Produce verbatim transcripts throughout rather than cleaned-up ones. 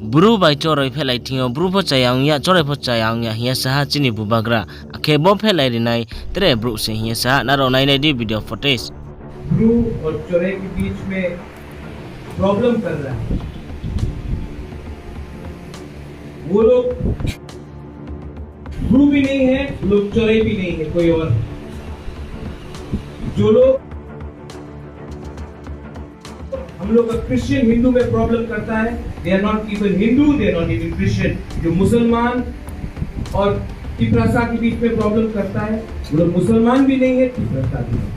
Bru bai chorai phehlai thing yo, bru pho chaya ong ya, chorai pho chaya ong ya hing ye sa ha chini bubagra. Akhe bo phehlai rinai tre brouh se hing ye sa ha, nrao nainai di video footage. Bru और चोरई के बीच में प्रॉब्लम कर रहा है। वो लोग ब्रू भी नहीं है, वो लोग चोरई भी नहीं है, कोई और। जो लोग हम लोग का क्रिश्चियन हिंदू में प्रॉब्लम करता है, they are not even Hindu, they are not even Christian। जो मुसलमान और तिपरासा के बीच में प्रॉब्लम करता है, वो लोग मुसलमान भी नहीं है, तिपरासा भी नहीं।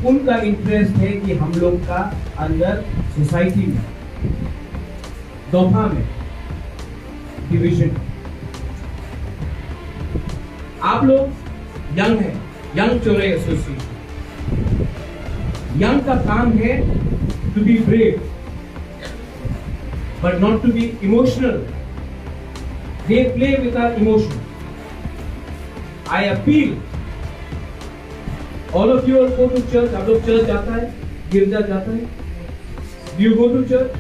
उनका इंटरेस्ट है कि हम लोग का अंदर सोसाइटी में, दोफा में डिवीजन। आप लोग यंग हैं, यंग चोरई एसोसिएशन। यंग का काम है to be brave, but not to be emotional। They play with our emotion। I appeal, all of you all go to church, आप लोग चर्च जाता है, गिरजा जाता है? Do you go to church?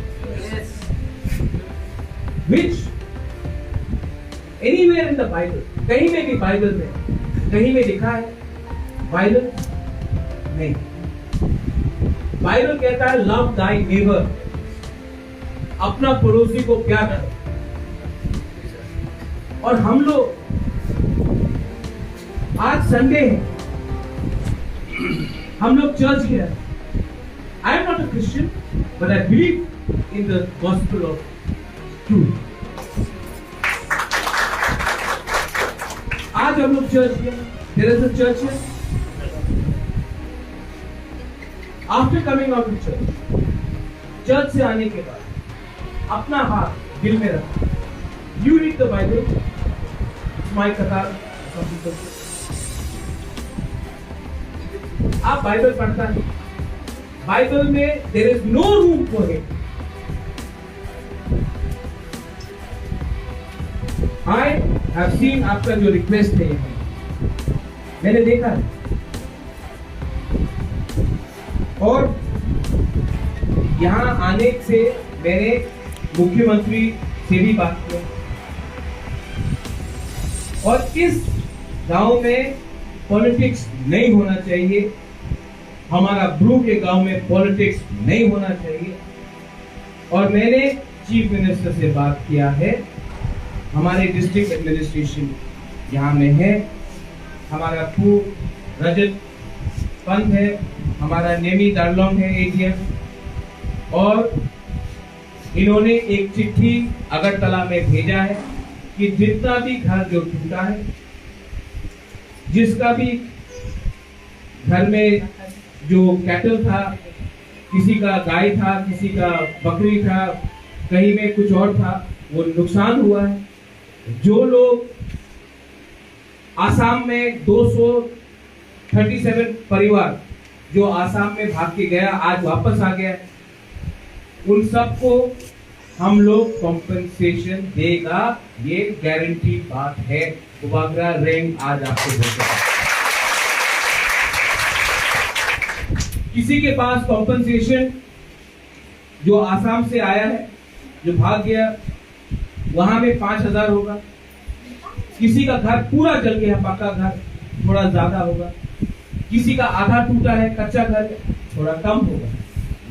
Which, anywhere in the Bible, कहीं में भी बाइबल में, कहीं में लिखा है वायलेंस? नहीं। बाइबल कहता है, लव दाई नेबर, अपना पड़ोसी को प्यार करो। और हम लोग, आज संडे है, हम लोग चर्च गए। I am not a Christian, but I believe in the gospel of truth। आज हम लोग चर्च गए, there is a church here। After coming out of church, church से आने के बाद अपना हाथ दिल में रखो। You read the Bible, it's my कतार, some people say। आप बाइबल पढ़ता है, बाइबल में there is no room for hate। I have seen आपका जो रिक्वेस्ट है, मैंने देखा है। और यहाँ आने से मैंने मुख्यमंत्री से भी बात किया, और इस गांव में पॉलिटिक्स नहीं होना चाहिए, हमारा ब्रू के गांव में पॉलिटिक्स नहीं होना चाहिए। और मैंने चीफ मिनिस्टर से बात किया है, हमारे डिस्ट्रिक्ट एडमिनिस्ट्रेशन यहाँ में है, हमारा पू रजत पंत है, हमारा नेमी दारलोंग है एडीएम, और इन्होंने एक चिट्ठी अगरतला में भेजा है कि जितना भी घर जो टूटा है, जिसका भी घर में जो कैटल था, किसी का गाय था, किसी का बकरी था, कहीं में कुछ और था, वो नुकसान हुआ है। जो लोग आसाम में दो सौ थर्टी सेवन परिवार जो आसाम में भाग के गया, आज वापस आ गया, उन सबको हम लोग कॉम्पेंसेशन देगा, ये गारंटी बात है। बुबागरा रेंग आज आपको बोलता है। किसी के पास कॉम्पेंसेशन जो आसाम से आया है, जो भाग गया, वहां में पांच हजार होगा। किसी का घर पूरा जल गया, पक्का घर, थोड़ा ज्यादा होगा। किसी का आधा टूटा है, कच्चा घर, थोड़ा कम होगा।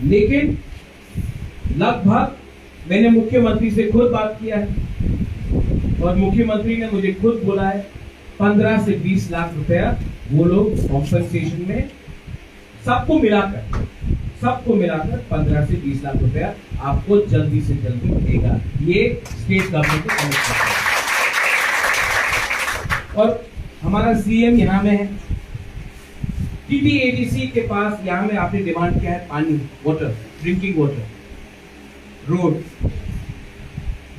लेकिन लगभग मैंने मुख्यमंत्री से खुद बात किया है और मुख्यमंत्री ने मुझे खुद बोला है, पन्द्रह से बीस लाख रुपया वो लोग कॉम्पेंसेशन में सबको मिलाकर, सबको मिलाकर पन्द्रह से बीस लाख रुपया आपको जल्दी से जल्दी देगा। ये स्टेट गवर्नमेंट को कमिट करता है। और हमारा सीएम यहाँ में है, टीटीएडीसी के पास यहाँ में आपने डिमांड किया है पानी, water, drinking water, road,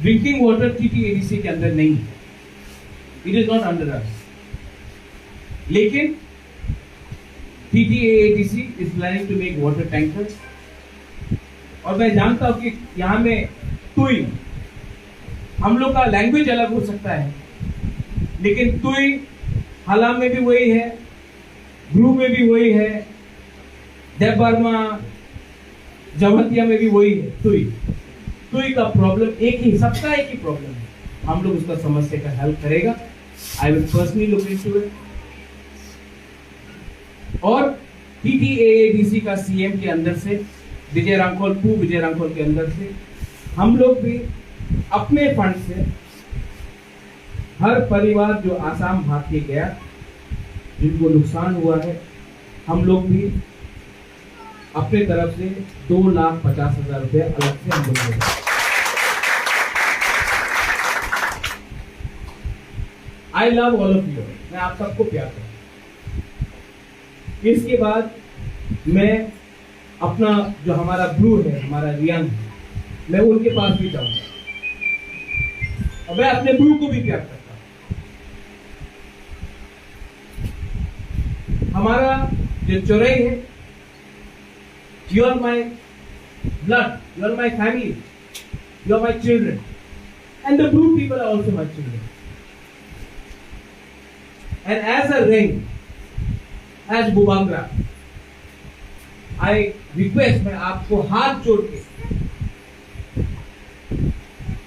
drinking water TTADC के अंदर नहीं है, it is not under us। लेकिन TTADC is planning to make water tankers। और मैं जानता हूं कि यहाँ में तुई, हम लोग का लैंग्वेज अलग हो सकता है, लेकिन तुई हालाम में भी वही है, ब्रू में भी वही है, देबबर्मा, जमतिया में भी वही है, तुई। कोई का प्रॉब्लम एक ही, सबका एक ही प्रॉब्लम है। हम लोग उसका समस्या का हल करेगा। I will personally look into it। और टीटीएएडीसी का सीएम के अंदर से, विजय रांखल, पू विजय रांखल के अंदर से हम लोग भी अपने फंड से हर परिवार जो आसाम भाग के गया, जिनको नुकसान हुआ है, हम लोग भी अपने तरफ से दो लाख पचास हजार रुपया अलग से हम लोग देंगे। I love all of you, मैं आप सबको प्यार करता हूँ। इसके बाद मैं अपना, जो हमारा ब्रू है, हमारा रियांग है, मैं उनके पास भी जाऊंगा और मैं अपने ब्रू को भी प्यार करता हूँ। हमारा जो चोरई है, you are my blood, you are my family, you are my children, and the Bru people are also my children। And as a Reang, as Bubagra, I request, मैं आपको हाथ जोड़ के,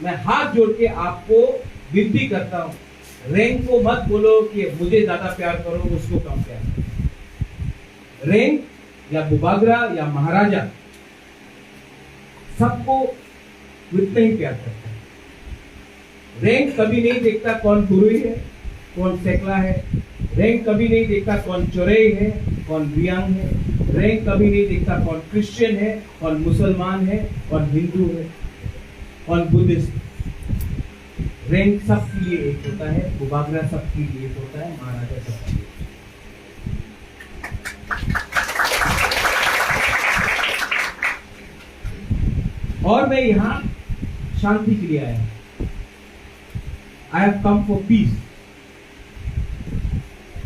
मैं हाथ जोड़ के आपको विनती करता हूँ, रेंग को मत बोलो कि मुझे ज्यादा प्यार करो, उसको कम प्यार करो। रेंग या बुबागरा या महाराजा, सबको उतना ही प्यार करता है। रेंग कभी नहीं देखता कौन कुरुई है, कौन सेकला है। रेंग कभी नहीं देखता कौन चोरई है, कौन रियांग है। रेंग कभी नहीं देखता कौन क्रिश्चियन है, कौन मुसलमान है, कौन हिंदू है, कौन बुद्धिस्ट है। रेंग सबके लिए एक होता है, बुबागरा सबके लिए एक होता है, महाराजा सबके लिए। और मैं यहाँ शांति के लिए आया हूँ। I have come for peace।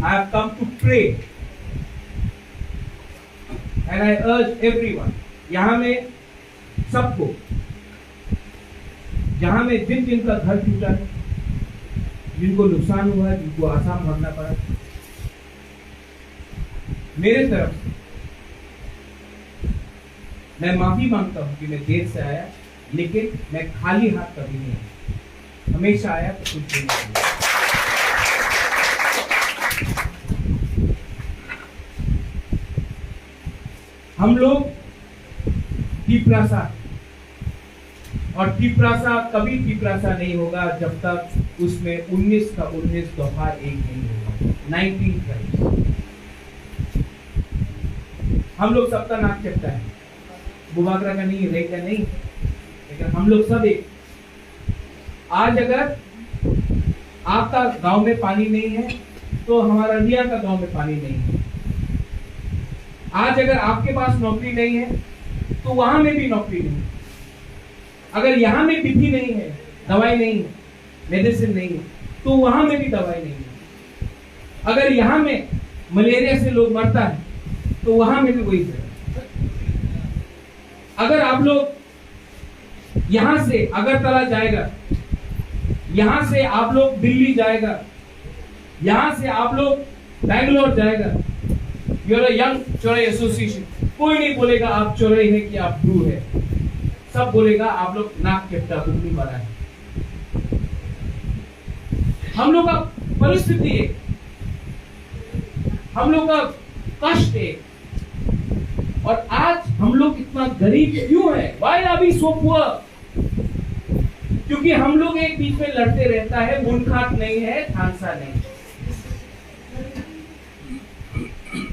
I have come to pray। And I urge everyone, यहाँ में सबको, जहाँ में जिन जिन का घर टूटा है, जिनको नुकसान हुआ है, जिनको आसाम भागना पड़ा, मेरे तरफ से मैं माफी मांगता हूं कि मैं देर से आया, लेकिन मैं खाली हाथ कभी नहीं आया, हमेशा आया तो कुछ देने के लिए। हम लोग तिपरासा, और तिपरासा कभी तिपरासा नहीं होगा जब तक उसमें उन्नीस का उन्नीस दफा एक नहीं होगा। Nineteen tribes. हम लोग सबका नाक चपटा है, बुबागरा का नहीं, रेंग का नहीं, लेकिन हम लोग सब एक। आज अगर आपका गांव में पानी नहीं है, तो हमारा रियांग का गांव में पानी नहीं है। आज अगर आपके पास नौकरी नहीं है, तो वहां में भी नौकरी नहीं है। अगर यहाँ में विधि नहीं है, दवाई नहीं है, मेडिसिन नहीं है, तो वहां में भी दवाई नहीं है। अगर यहाँ में मलेरिया से लोग मरता है, तो वहां में भी वही है। अगर आप लोग यहाँ से अगरतला जाएगा, यहाँ से आप लोग दिल्ली जाएगा, यहाँ से आप लोग बैंगलोर जाएगा, you are a young Chorai एसोसिएशन, कोई नहीं बोलेगा आप चोरई है कि आप ब्रू है, सब बोलेगा आप लोग नाक चपटा, बुकनी मारा है। हम लोग का परिस्थिति है, हम लोग का कष्ट है, और आज हम लोग इतना गरीब क्यों है? Why are we so poor? क्योंकि हम लोग एक बीच में लड़ते रहता है, मुनखाट नहीं है, थानसा नहीं है।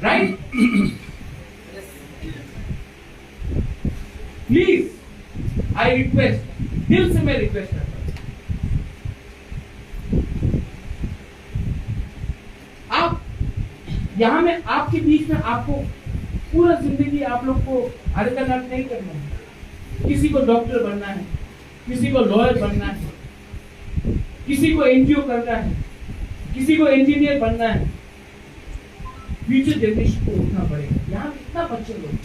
राइट? प्लीज, आई रिक्वेस्ट, दिल से मैं रिक्वेस्ट करता हूं, आप यहाँ में, आपके बीच में आपको पूरा जिंदगी आप लोग को अरकानाट नहीं करना है। किसी को डॉक्टर बनना है, किसी को लॉयर बनना है, किसी को एनजीओ करना है, किसी को इंजीनियर बनना है। फ्यूचर जनरेशन को उठना पड़ेगा। यहाँ कितना बच्चे लोग हैं।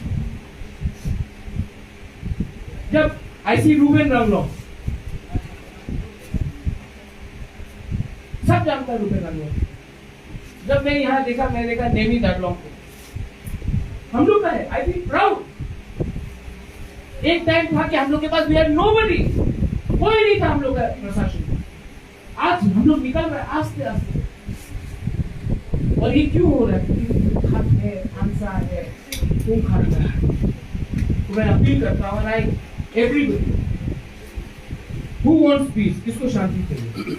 जब आईसी रूबेन रांगलोंग, सब जानता है रूबेन रांगलोंग। जब मैं यहाँ देखा, मैं देखा नेमी दारलोंग को, हम लोग का है, आई फील प्राउड। एक टाइम था कि हम लोग के पास, वी हैड नोबडी, कोई नहीं था हम लोग का प्रशासन। आज हम लोग निकल रहे हैं आस्ते आस्ते। और ये क्यों हो रहा है? क्योंकि भूख है, प्यासा है, खून खराब है। तो मैं अपील करता हूँ, I, everybody, who wants peace, किसको शांति चाहिए?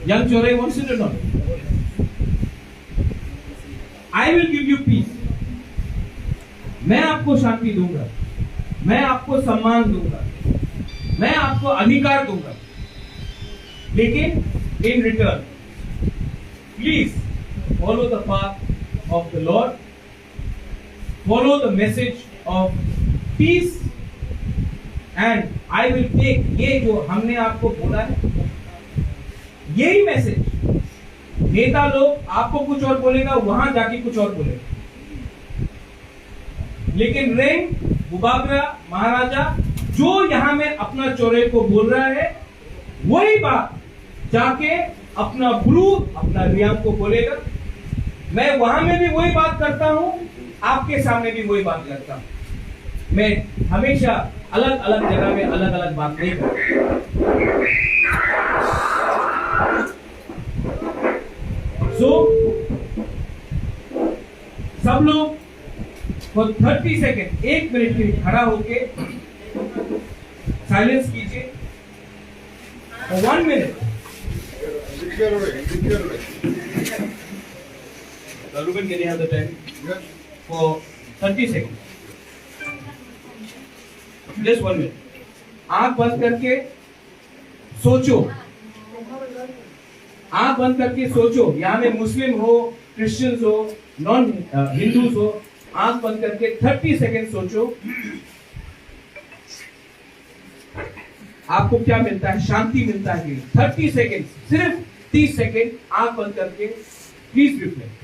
Young Chorai wants it or not? I will give you peace. मैं आपको शांति दूंगा, मैं आपको सम्मान दूंगा, मैं आपको अधिकार दूंगा, लेकिन in return, please follow the path of the Lord, follow the message of peace, and I will take, ये जो हमने आपको बोला है, यही मैसेज। नेता लोग आपको कुछ और बोलेगा, वहां जाके कुछ और बोलेगा। लेकिन रेंग, बुबाग्रा, महाराजा, जो यहां में अपना चोरे को बोल रहा है, वही बात जाके अपना ब्रू, अपना रियांग को बोलेगा। मैं वहां में भी वही बात करता हूं, आपके सामने भी वही बात करता हूं। मैं हमेशा अलग-अलग जगह में अलग-अलग बात नहीं करता। So, सब लोग for thirty second, एक मिनट के लिए खड़ा होके साइलेंस कीजिए। For one minute. Ruben, can you have the time? For thirty seconds. Just one minute. आंख बंद करके सोचो, आंख बंद करके सोचो, यहाँ में मुस्लिम हो, क्रिश्चियंस हो, नॉन हिंदूज हो, आंख बंद करके थर्टी सेकंड सोचो, आपको क्या मिलता है, शांति मिलता है कि नहीं? थर्टी सेकंड, सिर्फ तीस सेकंड, आंख बंद करके, please reflect,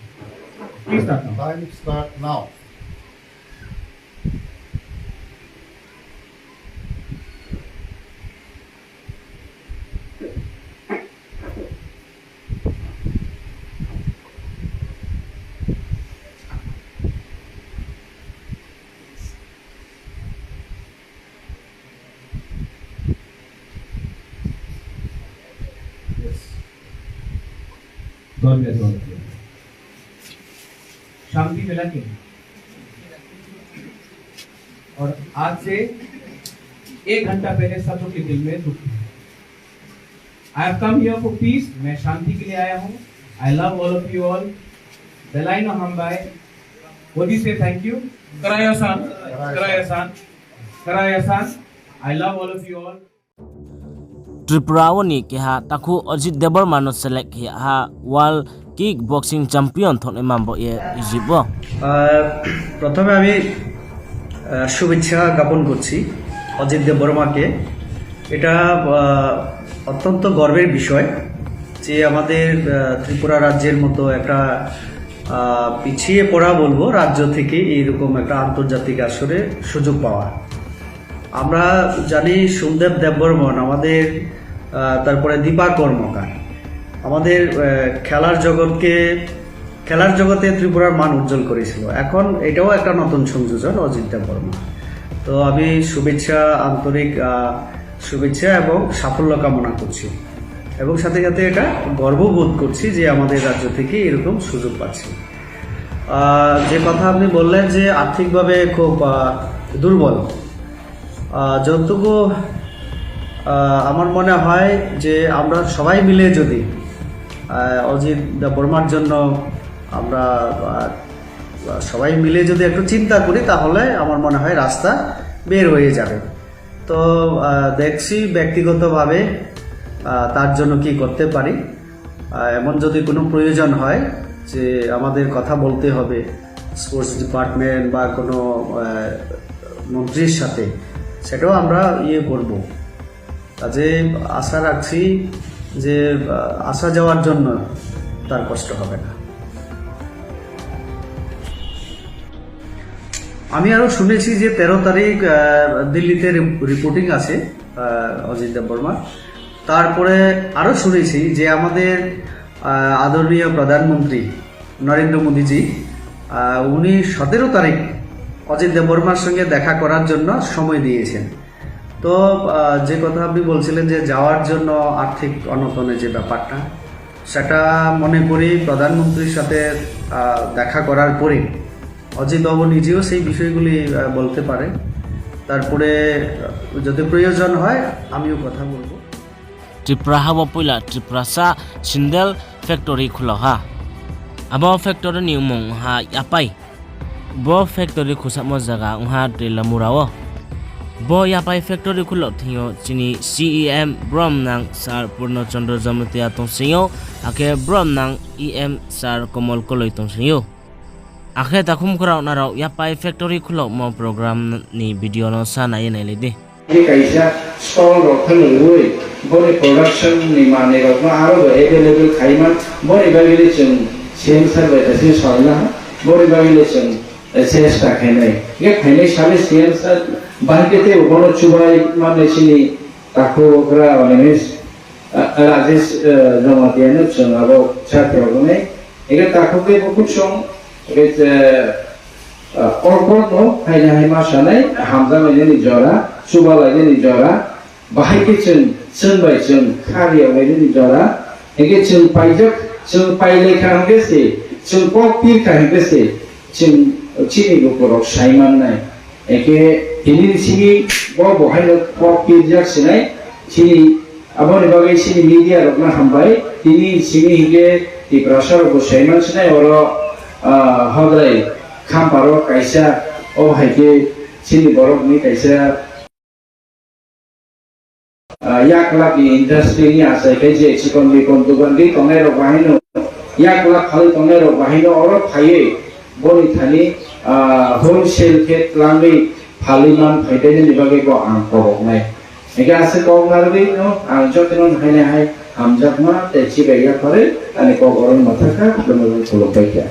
please start now. Time start now. Yes. God bless all of you. शांति मिला कि नहीं? और आज से एक घंटा पहले सब लोग के दिल में दुख है। I have come here for peace. मैं शांति के लिए आया हूँ। I love all of you all. Belai no hambai. What do you say? Thank you. Karayasan. Karayasan. Karayasan. I love all of you all. Tripura wo ni keha takhu Ajit Debbarma no select khe ha World Kick Boxing Champion thoknaima bo ye Egypt wo. আহ, প্রথমে আমি, আহ, শুভেচ্ছা জ্ঞাপন করছি অজিত দেববর্মাকে। এটা, আহ, অত্যন্ত গর্বের বিষয় যে আমাদের, আহ, ত্রিপুরা রাজ্যের মতো একটা, আহ, পিছিয়ে পড়া বলবো রাজ্য থেকে এইরকম একটা আন্তর্জাতিক আসরে সুযোগ পাওয়া। আমরা জানি সোমদেব দেববর্মন আমাদের, আহ, তারপরে দীপা কর্মকার আমাদের, আহ, খেলার জগৎকে, খেলার জগতে ত্রিপুরার মান উজ্জ্বল করেছিল। এখন এটাও একটা নতুন সংযোজন অজিত দেববর্মা। তো আমি শুভেচ্ছা, আন্তরিক, আহ, শুভেচ্ছা এবং সাফল্য কামনা করছি। এবং সাথে সাথে এটা গর্ববোধ করছি যে আমাদের রাজ্য থেকে এরকম সুযোগ পাচ্ছি। আহ, যে কথা আপনি বললেন যে আর্থিকভাবে খুব, আহ, দুর্বল, আহ, যতটুকু, আহ, আমার মনে হয় যে আমরা সবাই মিলে যদি, আহ, অজিত দেববর্মার জন্য আমরা, আহ, সবাই মিলে যদি একটু চিন্তা করি, তাহলে আমার মনে হয় রাস্তা বের হয়ে যাবে। তো, আহ, দেখছি ব্যক্তিগতভাবে, আহ, তার জন্য কি করতে পারি। আহ, এমন যদি কোনো প্রয়োজন হয় যে আমাদের কথা বলতে হবে স্পোর্টস ডিপার্টমেন্ট বা কোনো, আহ, মন্ত্রীর সাথে, সেটাও আমরা ইয়ে করব। কাজে আশা রাখছি যে, আহ, আসা যাওয়ার জন্য তার কষ্ট হবে না। আমি আরো শুনেছি যে তেরো তারিখ, আহ, দিল্লিতে রি-, রিপোর্টিং আছে, আহ, অজিত দেববর্মা। তারপরে আরো শুনেছি যে আমাদের, আহ, আদরণীয় প্রধানমন্ত্রী নরেন্দ্র মোদীজি আহ, উনি সতেরো তারিখ অজিত দেববর্মার সঙ্গে দেখা করার জন্য সময় দিয়েছেন। তো, আহ, যে কথা আপনি বলছিলেন যে যাওয়ার জন্য আর্থিক অনটনের যে ব্যাপারটা, সেটা মনে করি প্রধানমন্ত্রীর সাথে, আহ, দেখা করার পরে অজিত বাবু নিজেও সেই বিষয়গুলি, আহ, বলতে পারে। তারপরে, আহ, যদি প্রয়োজন হয়, আমিও কথা বলবো। Tripura ha wo poila Tiprasa sandal factory khulo ha. Abo factory ni mmung ha Yapai. Bo factory khusamo zaga ong ha Teliamura wo. Bo Yapai factory khulo thing yo chini C E M bromnang Sir Purno Chandra Jamatia tongsing ou, akhe bromnang E M Sir Komol Koloi tongsing ou. Akhe takhum khorao nrao Yapai factory khulokmo program ni video no sa nai ye nailai di. Kaisa stall rao phano rwi, boni production ni manoi rao no aro bo available khaima, boni bagwi le chwng C M sir bai kaisa salna, boni bagwi le chwng, eh, chesta khainai. Hingkhe phainai sale C M sir, bahai khe teibo bono chubai mannai chini takhuk gra Animesh, ah, Rajesh, eh, Jamatia no chwng abo chakri rok wngnai. Hingkhe takhuk tei bukhuk song, hingkhe, eh, ah, o kokno haina hai ma sanai, hamjakmani jora, chubalainani jora, bahai khe chwng, chwng bai chwng kha riyalainani jora, hingkhe chwng paijak, chwng pailai kha hingkhe se, chwng kok pir kha hingkhe se, chwng chini lukurok sai mannai. Hingkhe tini simi bo bo haino kok pirjak sinai, chini aboni bagwi chini media rokno hambai, tini simi hingkhe Tiprasa rokbo sai man sinai oro, ah, Hodrai Khamparo kaisa, o hai khe chini borokni kaisa, ah, yak lak ni industry ni achai khe je chikon mikon dogan ri tongnai rok bahaino, yak lak phalwi tongnai rok bahaino oro phaiwi boni thani, ah, wholesale khe tlangwi phalwi man phai tei nini bagwi bo ang koboknai. Hingkhe aswk kok narwgwi no ang jotono haino hai hamjakma tei chibai yapharwi ani kok oro no thakha, khulumbai kha.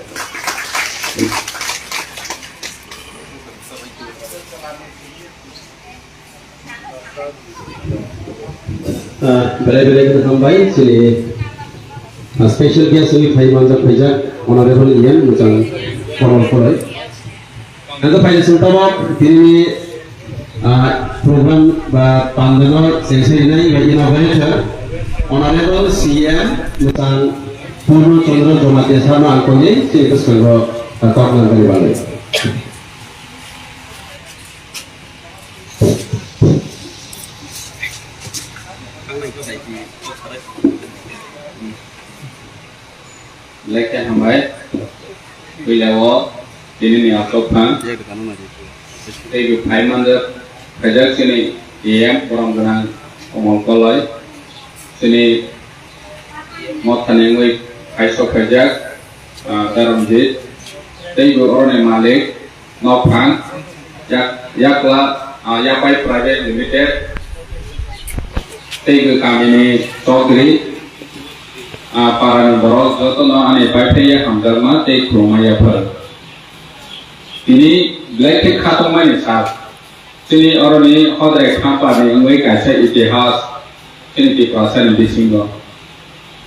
Ah, belai belai khe hambai, chini, ah, special guest wi phai manjak phaijak Honorable E M Muchang Komol Koloi. Abo phainai chwng tabok tini, ah, program ba pandal no chengsainai ba inaugurator Honorable C M Muchang Purno Chandra Jamatia sir no ang koi chini bwskango, ah, kok nangmani bagwi. Lekha hambai, puila o tini ni asok phan, teibo phai manjak, phaijak chini E M borom gwnang Komol Koloi, chini motha ni wngwi phai sok phaijak, ah, Taranjit, teibo oroni malik, Nokphang, Yak-, Yakla, ah, Yapai Private Limited, teibo kami ni Chaudhary, ah, para ni borok joto no ani pai phai ye hamjakma tei khulumma yaphar. Tini belai khe khatungmani sal. Chini oroni Hodrai Khampar ni wngwi kaisa itihas chini Tiprasa ni bisingo.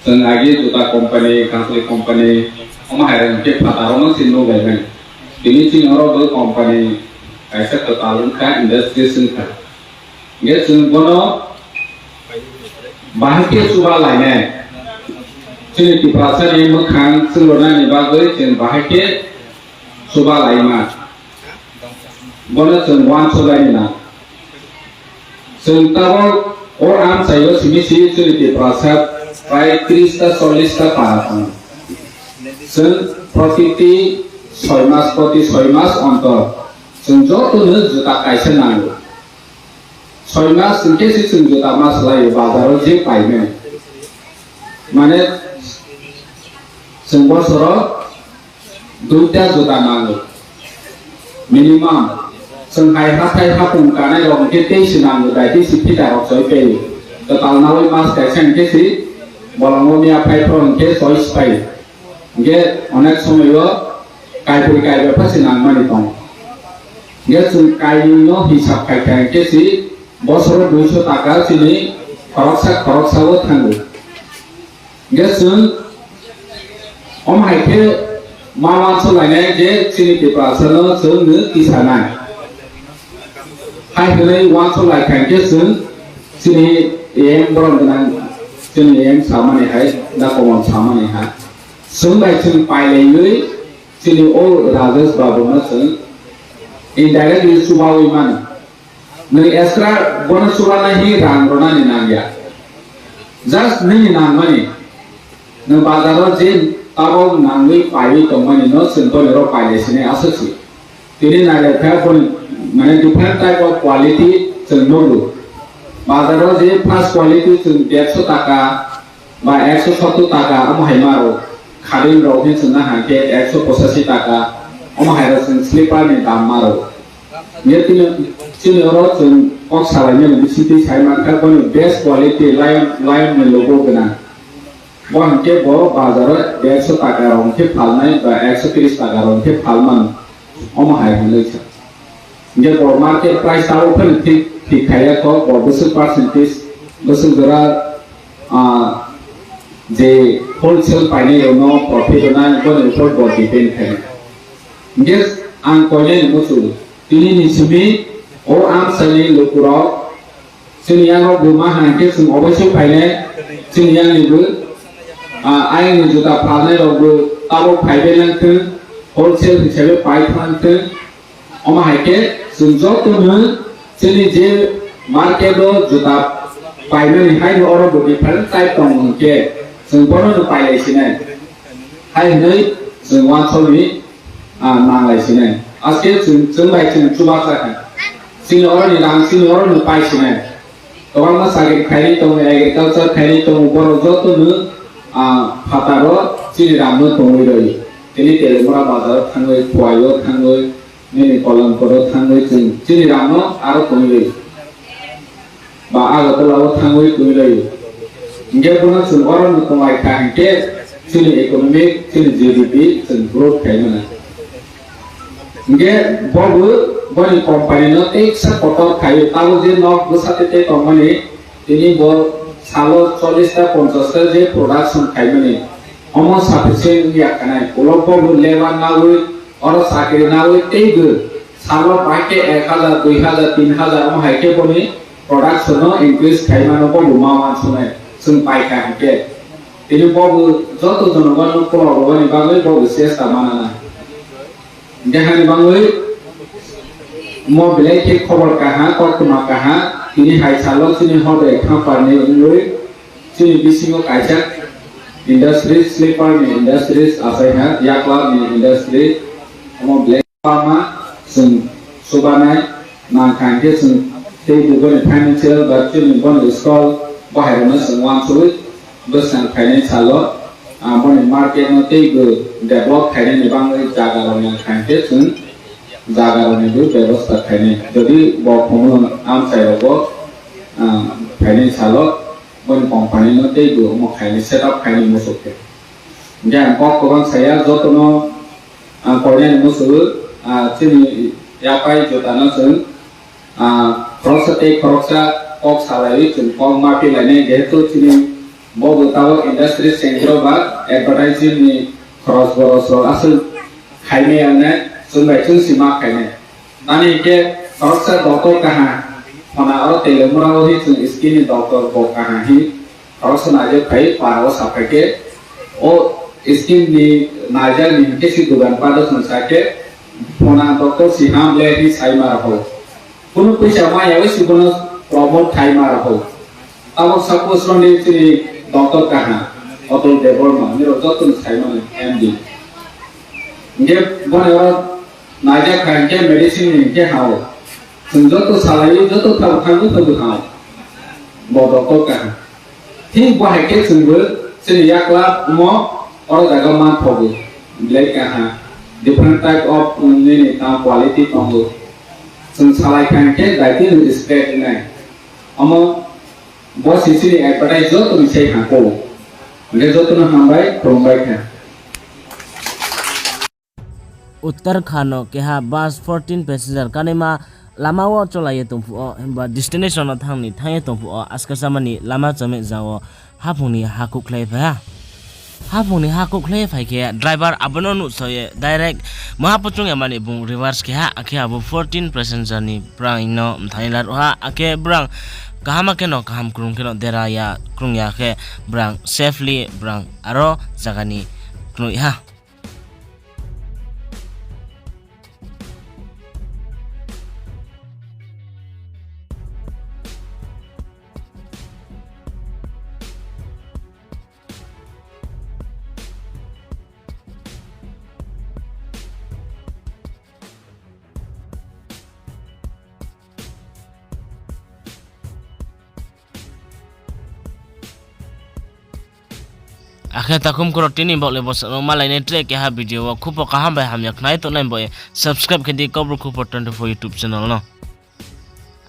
Chwng agi juta company, kangtwi company, omo hai rang khe phataro no chini nuglai mani. Tini chini oro bo company kaisa kwtal wngkha, industries wngkha. Hingkhe chwng bono bahai khe chuba lainai. Chini Tiprasa ni mwkhang chwng rwnani bagwi chwng bahai khe chuba laima. Bono chwng uansuk laini na. Chwng tabok o amchai o simi si chwng Tiprasa prai tris ta, chollish ta para tongo. Chwng protiti soi mas, proti soi mas ontor chwng joto no juta kaisa nango. Soi mas hwnkhe se chwng juta ma swlai o, bazar o je paimani. Mane, chwng bosoro duita juta nango. Minimum. Chwng hai hathai hapung kanai rok hwnkhe tei se nango, dai tei se phita rok choi pai o. Kwtal nawi mas kaisa hwnkhe se bolongo miya phai phro hwnkhe choi se pai o. Hingkhe onek somoi o kaibri kaiba pha se nangmani tong. Hingkhe chwng kainwi no hisab khai kha hingkhe se bosoro duiso taka chini khoroksa khoroksa o thango. Hingkhe chwng omo hai khe Ma uansouhlainai je chini Tiprasa no chwng no tisanai. Hai hwnwi uansouhlai kha hwnkhe chwng chini A M borom gwnang, chini A M samani hai, da komon samani hai. Chwng bai chwng pailaiwi chini o Rajesh Babu no chwng indirectly chubawi mano. Nwng extra bono chubanai hi rang rwnani nangya. Just nini nangmani. Nwng bazar o je tabok nangwi paiwi tongmani no chwng boni oro pailai sinai aswk se. Tini nailai kha boni, mane different type of quality chwng nugo. Bazar o je first quality chwng dersho taka ba ekso sottor taka omo hai maro. Khading rok hin chwng na hang khe ekso pochashi taka omo hai rok chwng slipper ni dam maro. Ye tini, chini oro chwng kok salainani bisingtwi sai mankha boni best quality lion, lion ni logo gwnang. Bo hwnkhe bo bazar o dersho taka rok hwnkhe phalnai ba ekso tris taka rok hwnkhe phalmano. Omo hai hwnwi sa. Hwnkhe bo market price tabok phano thik, thik khaiya kho, bo bwswk percentage, bwswk jora, ah, je wholesale painai rokno profit rwnai, boni upor bo depend khainai. Hwnkhe ang koinai ni muchung, tini ni simi o amchaini lukurok, chini yang rok bo ma hang khe chwng oboisoi phainai, chini yang ni bo, ah, ayang ni juta phalnai rok bo tabok phaibai nang thung, wholesale hisabe pai thang thung, Omo hai khe chwng joto no chini je market o juta paimani hai no oro bo different type tong hwn khe chwng bono no pailai sinai. Hai hwnwi chwng uansuk ni, ah, nanglai sinai. Aske chwng, chwng bai chwng chubacha kha. Chini oro ni rang chini oro no pai sinai. Kwbangma chakri khainai tongo, agriculture khainai tongo, borok joto no, ah, phataro chini rang no tongwi roi. Tini Telemura bazar o thangwi, Khowai o thangwi, nini Kolampur o thangwi chwng chini rang no aro tongwi roi. Ba Agartala o thangwi tongwi roi. Hingke bono chwng oro no tonglai kha hingke chini economic, chini G D P chwng growth khai mano. Hingke bobo boni company no teisa kotor khai o, tabok je nok bwsa tei tei tongmani, tini bo salo chollish ta ponchash ta je production khaimani, omo sufficient wngya khanai, ulo bobo labour nawi, oro chakri nawi teibo salo bahai khe ek hajar, dui hajar, tin hajar omo hai khe boni production no increase khaimano bobo ma uansuknai, chwng paikha hingke. Tini bobo joto jonogon no kolok rwani bagwi bobo chesta manana. Hingke hani bangwi mo belai khe khobor kaha, koktwma kaha, tini hai salo chini hor bai kha parni wngwi chini bisingo kaisa industries, slipper ni industries achaiha, yakla ni industry, omo belai bangma chwng chubanai nangkha hingke chwng tei boni financial ba chini boni stall bahairokno chwng uansugwi bwsang khainai salo, ah, boni market no teibo develop khainani bagwi jaga rok nangkha hingke chwng jaga rokni bo bebosta khainai. Jodi bo khumui amchai rogo, ah, phainai salo boni company no teibo omo khainai, set up khainai muchuk khe. Hingke ang kok kwbang saya jotono, ah, koinani muchuk, ah, chini yapai jotano chwng, ah, khoroksa tei khoroksa kok salaiwi chwng kok ma philainai, jehetu chini bobo tabok industry centre ba advertising ni khoros boros rok aswk khaimai yangnai, chwng bai chwng si ma khainai. Tamni hingke khoroksa doctor kaha, phona oro Telemura o hi chwng skin ni doctor bo kaha hi, khoroksa naijak phai para o saphai khe, o skin ni naijak ni hingke si dugan pado chwng sa khe, phona doctor si ham le hi sai ma rok ho. Kunu puisa ma yawi si bono promote khai ma rok ho. Abo suppose roni chini doctor kaha, Atul Debbarma, nirok joto no sai mano M D. Hingke boni oro naijak kha hingke medicine ni hingke hao. Chwng joto salai, joto thabo thangwi thabo hao. Bo doctor kaha. Thik bo hai khe chwngbo chini yakla omo oro jaga manthogo. Belai kaha. Different type of nini tang quality tongo. Chwng salai kha hingke daiti ni respect wngnai. Omo bo si chini advertise joto ni sai hangko. Hingke joto no hambai, khulumbai kha. Uttarakhand no keha bus fourteen passenger kanaima lama o cholai ye tongphuh o, himba destination no thangni thang ye tongphuh o, askasa mani lama chome jao haphung ni hakhuk khlai phai ha. Haphung ni ha kouhkhlai phai khe driver abo no nuhsao ye direct maha pho chung ya mani bung reverse khe ha, akhe abo fourteen passenger ni brang no mthanai laruh ha, akhe brang kaham khe no kaham krung khe no dera ya krung ya khe brang safely brang aro zaga ni knoih ha. Akhe takhum khoro tini baoh le bsa no malai nai tre keha video wo khub pho kaham bai hamya khnai tongnai bo ye subscribe khe di Kaubru Khupor twenty four YouTube channel no.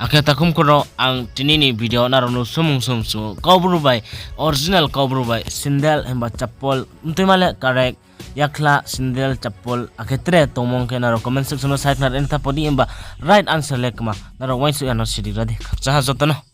Akhe takhum khoro ang tini ni video nrao no sumung sum su Kaubru bai, original Kaubru bai sandal himba chappal mtuima le correct yakhla sandal chappal akhe tre tongmung khe nrao comment section no sai khna ri tha pho di, himba right answer le kma nrao uaingsouh ya no siri ra di. Khakchang ha joto no.